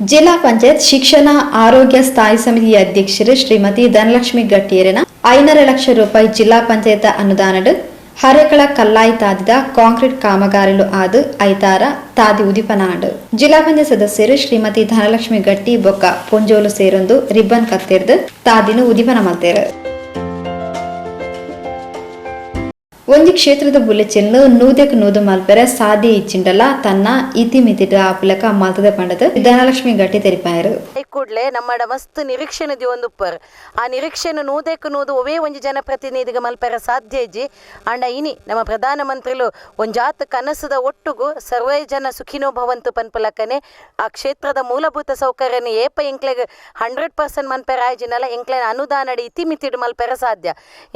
ಜಿಲ್ಲಾ ಪಂಚಾಯತ್ ಶಿಕ್ಷಣ ಆರೋಗ್ಯ ಸ್ಥಾಯಿ ಸಮಿತಿಯ ಅಧ್ಯಕ್ಷರು ಶ್ರೀಮತಿ ಧನಲಕ್ಷ್ಮಿ ಗಟ್ಟಿಯರಿನ 5.5 ಲಕ್ಷ ರೂಪಾಯಿ ಜಿಲ್ಲಾ ಪಂಚಾಯತ್ ಅನುದಾನಡ್ ಹರೇಕಳ ಕಲ್ಲಾಯಿ ತಾದಿದ ಕಾಂಕ್ರೀಟ್ ಕಾಮಗಾರಿಲು ಆದ್ ಐತಾರ ತಾದಿ ಉದಿಪನಾಂಡ್. ಜಿಲ್ಲಾ ಪಂಚಾಯತ್ ಸದಸ್ಯರು ಶ್ರೀಮತಿ ಧನಲಕ್ಷ್ಮಿ ಗಟ್ಟಿ ಬೊಕ್ಕ ಪೊಂಜೋಲು ಸೇರೊಂದು ರಿಬ್ಬನ್ ಕತ್ತೆರ್ದು ತಾದಿನ ಉದಿಪನ ಮಲ್ತೇರು. ಒಂಜಿ ಕ್ಷೇತ್ರದ ಬುಲೆಚಿಲ್ನು 100ಕ್ಕೆ 100 ಮಲ್ಪೆರೆ ಸಾಧ್ಯ ಇಚ್ಚಿಂಡಲ ತನ್ನ ಇತಿಮಿತಿಡ್ ಆಪುಲಕ ಮಲ್ತದ ಪಂಡದ್ ಧನಲಕ್ಷ್ಮಿ ಗಟ್ಟಿ ತೆರಿಪಾಯರು. ಕೂಡ್ಲೆ ನಮ್ಮಡ ಮಸ್ತ್ ನಿರೀಕ್ಷೆನ ದಿವೊಂದುಪ್ಪರ್. ಆ ನಿರೀಕ್ಷೆನ 100ಕ್ಕೆ 100 ಒವೇ ಒಂಜಿ ಜನಪ್ರತಿನಿಧಿಗೆ ಮಲ್ಪೆರೆ ಸಾಧ್ಯ ಇಜ್ಜಿ. ಆಂಡ ಇನಿ ನಮ್ಮ ಪ್ರಧಾನಮಂತ್ರಿಲು ಒಂಜಾತ್ ಕನಸುದ ಒಟ್ಟುಗು ಸರ್ವೇ ಜನ ಸುಖಿನೋ ಭವಂತು ಪನ್ಪುಲಕನೆ ಆ ಕ್ಷೇತ್ರದ ಮೂಲಭೂತ ಸೌಕರ್ಯನ ಏಪ ಎಂಕ್ಲೆಗ್ 100% ಮನ್ಪೆರೆ ಆಯ್ಜಿನಲ, ಎಂಕ್ಲೆನ ಅನುದಾನಡ್ ಇತಿಮಿತಿಡ್ ಮಲ್ಪೆರೆ ಸಾಧ್ಯ.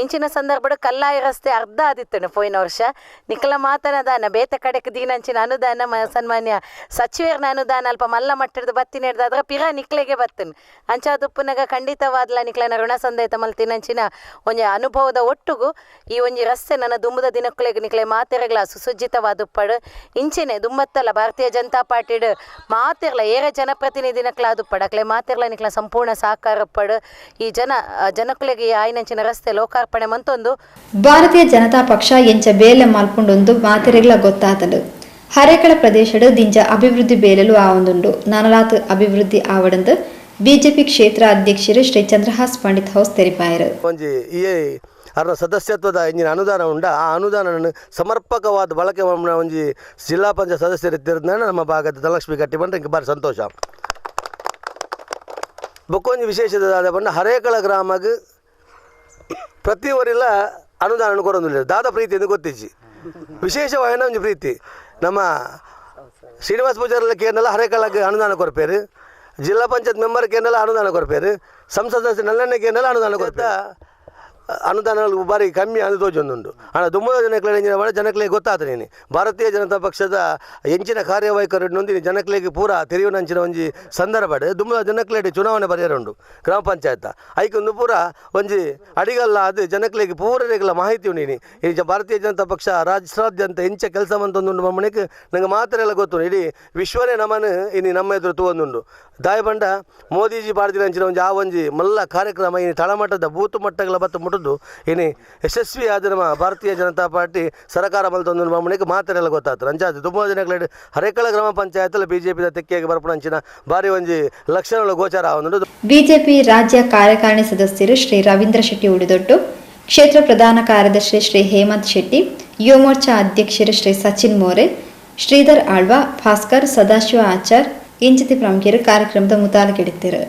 ಇಂಚಿನ ಸಂದರ್ಭಡ್ ಕಲ್ಲಾಯಿ ರಸ್ತೆ ಅರ್ಧ ಆದಿತ್ತುಂಡು ಪೋಯಿನ ವರ್ಷ. ನಿಕಲ ಮಾತನ ದಾನ ಬೇತೆ ಕಡೆಕ್ ದೀನಂಚಿನ ಅನುದಾನ, ಸನ್ಮಾನ್ಯ ಸಚಿವರ್ನ ಅನುದಾನ ಅಲ್ಪ ಮಲ್ಲ ಮಟ್ಟದ ಬತ್ತಿನೆಡ್ದಾದ್ರ ಪಿರ ನಿಕ್ಲೆಗೆ ಬತ್ತನ್. ಅಂಚಾದುಪ್ಪುನಗ ಖಂಡಿತವಾದ್ಲ ನಿಕ್ಲೆನ ಋಣ ಸಂದೈತ ಮಲ್ತಿನಂಚಿನ ಒಂಜಿ ಅನುಭವದ ಒಟ್ಟುಗು ಈ ಒಂಜಿ ರಸ್ತೆ ನನ್ನ ದುಂಬುದ ದಿನಕ್ಕುಲೆಗ್ ನಿಕ್ಲೆ ಮಾತೆರೆಗ್ಲ ಸುಸಜ್ಜಿತವಾದುಪ್ಪಡು. ಇಂಚೆನೆ ದುಂಬತ್ತಲ ಭಾರತೀಯ ಜನತಾ ಪಾರ್ಟಿಡ್ ಮಾತೆರ್ಲ ಏರೆ ಜನಪ್ರತಿನಿಧಿನಕ್ಲಾದುಪ್ಪಡು, ಅಕ್ಲೆ ಮಾತೆರ್ಲ ನಿಕ್ಲ ಸಂಪೂರ್ಣ ಸಹಕಾರಪ್ಪಡು. ಈ ಜನಕುಲೆಗೆ ಈ ಆಯ್ನಂಚಿನ ರಸ್ತೆ ಲೋಕಾರ್ಪಣೆ ಮಂತೊಂದು. ಭಾರತೀಯ ಜನತಾ ಪಕ್ಷ ಎಂಚ ಬೇಲೆ ಮಲ್ಪುಂಡೊಂದು ಮಾತೆರೆಗ್ಲ ಗೊತ್ತಾತಂಡು. ಹರೇಕಳ ಪ್ರದೇಶಡ್ ದಿಂಜ ಅಭಿವೃದ್ಧಿ ಬೇಲೆಲು ಆವೊಂದುಂಡು. ನನಲಾತ್ ಅಭಿವೃದ್ಧಿ ಆವಡಂದು ಬಿಜೆಪಿ ಕ್ಷೇತ್ರ ಅಧ್ಯಕ್ಷರು ಶ್ರೀ ಚಂದ್ರಹಾಸ್ ಪಂಡಿತ್ ಹೌಸ್ ತೆರಿಪಾಯರು. ಒಂಜಿ ಈ ಅರ್ನ ಸದಸ್ಯತ್ವದ ಇಂಜಿನ ಅನುದಾನ ಉಂಡ, ಆ ಅನುದಾನವನ್ನು ಸಮರ್ಪಕವಾದ ಬಳಕೆ ಮಲ್ಪುನ ಒಂಜಿ ಜಿಲ್ಲಾ ಪಂಚಾಯತ್ ಸದಸ್ಯರು ಇತ್ತಿರೋದ್ನ ನಮ್ಮ ಭಾಗದ ಧನಲಕ್ಷ್ಮಿ ಗಟ್ಟಿ ಬಂದ್ರೆ ಇಂಕ್ ಬಾರಿ ಸಂತೋಷ. ಬೊಕ್ಕೊಂಜಿ ವಿಶೇಷದ ಪಂಡ, ಹರೇಕಳ ಗ್ರಾಮಗ್ ಪ್ರತಿ ಒರಿಲ ಅನುದಾನ ಕೊರೊಂದುಲ್ಲೆರ್. ದಾದ ಪ್ರೀತಿ ಎಂದು ಗೊತ್ತಿಜ್ಜಿ, ವಿಶೇಷವಾಯಿನ ಒಂಜಿ ಪ್ರೀತಿ. ನಮ್ಮ ಶ್ರೀನಿವಾಸ ಪೂಜಾರ್ಲ ಕೇಂದ್ರ ಹರೇಕಳಗ್ ಅನುದಾನ ಕೊರ್ಪೇರು, ಜಿಲ್ಲಾ ಪಂಚಾಯತ್ ಮೆಂಬರ್ ಕೇಂದ್ರ ಅನುದಾನ ಕೊರ್ಪೇರು, ಸಂಸದ ನಲ್ಲಣ್ಣ ಕೇಂದ್ರ ಅನುದಾನ ಕೊರ್ಪ. ಅನುದಾನ ಬಾರಿ ಕಮ್ಮಿ ಅಂದ್ ತೋಜೊಂದುಂಡು. ಆಂಡ ದುಂಬುದ ಜನಕ್ಲೆನ ಎಂಚಿನ ಪಂಡ, ಜನಕ್ಲೆಗ್ ಗೊತ್ತಾತ ನೀನು ಭಾರತೀಯ ಜನತಾ ಪಕ್ಷದ ಎಂಚಿನ ಕಾರ್ಯವೈಖರಿ ನೊಂದಿನಿ ಜನಕ್ಲೆಗ್ ಪೂರ ತೆರಿಯುನಂಚಿನ ಒಂಜಿ ಸಂದರ್ಭಡ್ ದುಂಬುದ ಜನಕ್ಲೆಡ್ ಚುನಾವಣೆ ಬರ್ಯರೆ ಉಂಡು ಗ್ರಾಮ ಪಂಚಾಯತ್. ಐಕ್ ಉಂದು ಪೂರ ಒಂಜಿ ಅಡಿಗಲ್ಲ ಅದು ಜನಕ್ಲೆಗ್ ಪೂರರೆಗ್ಲ ಮಾಹಿತಿ ಉಂಡಿನಿ. ಈ ಭಾರತೀಯ ಜನತಾ ಪಕ್ಷ ರಾಷ್ಟ್ರಾದ್ಯಂತ ಎಂಚ ಕೆಲಸ ಮಂತೊಂದುಂಡು ಮಮ್ಮಣಿಕ್ ನಂಗೆ ಮಾತ್ರ ಎಲ್ಲ ಗೊತ್ತುಂಡು. ಇಡೀ ವಿಶ್ವನೇ ನಮನ್ ಇನಿ ನಮ್ಮ ಎದುರು ತೂವೊಂದುಂಡು. ದಾಯ ಪಂಡ, ಮೋದಿಜಿ ಪಾಡ್ದಿನಂಚಿನ ಒಂಜಿ ಆ ಒಂಜಿ ಮಲ್ಲ ಕಾರ್ಯಕ್ರಮ ಇನಿ ತಳಮಟ್ಟದ ಬೂತು ಮಟ್ಟಗಳ ಬತ್ತು ಮುಟ್ಟುದು. ಇನಿ ಯಶಸ್ವಿ ಆದ ನಮ್ಮ ಭಾರತೀಯ ಜನತಾ ಪಾರ್ಟಿ ಸರ್ಕಾರ ಮಲ್ತೊಂದು ಮಮ್ಮಣಿಕ್ ಮಾತ್ರ ಎಲ್ಲ ಗೊತ್ತಾತು. ಅಂಚಾದ್ ತುಂಬ ಜನಕ್ಲೆಡ್ ಹರೇಕಳ ಗ್ರಾಮ ಪಂಚಾಯತ್ ಬಿಜೆಪಿದ ತೆಕ್ಕೆಗೆ ಬರ್ಪುನಂಚಿನ ಬಾರಿ ಒಂಜಿ ಲಕ್ಷಣಗಳು ಗೋಚಾರ ಆವೊಂದುಂಡು. ಬಿಜೆಪಿ ರಾಜ್ಯ ಕಾರ್ಯಕಾರಿಣಿ ಸದಸ್ಯರು ಶ್ರೀ ರವೀಂದ್ರ ಶೆಟ್ಟಿ ಉಡಿದೊಟ್ಟು, ಕ್ಷೇತ್ರ ಪ್ರಧಾನ ಕಾರ್ಯದರ್ಶಿ ಶ್ರೀ ಹೇಮಂತ್ ಶೆಟ್ಟಿ, ಯುವ ಮೋರ್ಚಾ ಅಧ್ಯಕ್ಷರು ಶ್ರೀ ಸಚಿನ್ ಮೋರೆ, ಶ್ರೀಧರ್ ಆಳ್ವ, ಭಾಸ್ಕರ್, ಸದಾಶಿವ ಆಚಾರ್ ಇಂಚಿತಿ ಪ್ರಮುಖರು ಕಾರ್ಯಕ್ರಮದ ಮುತಾಲಿಕೆಡಿದ್ದರು.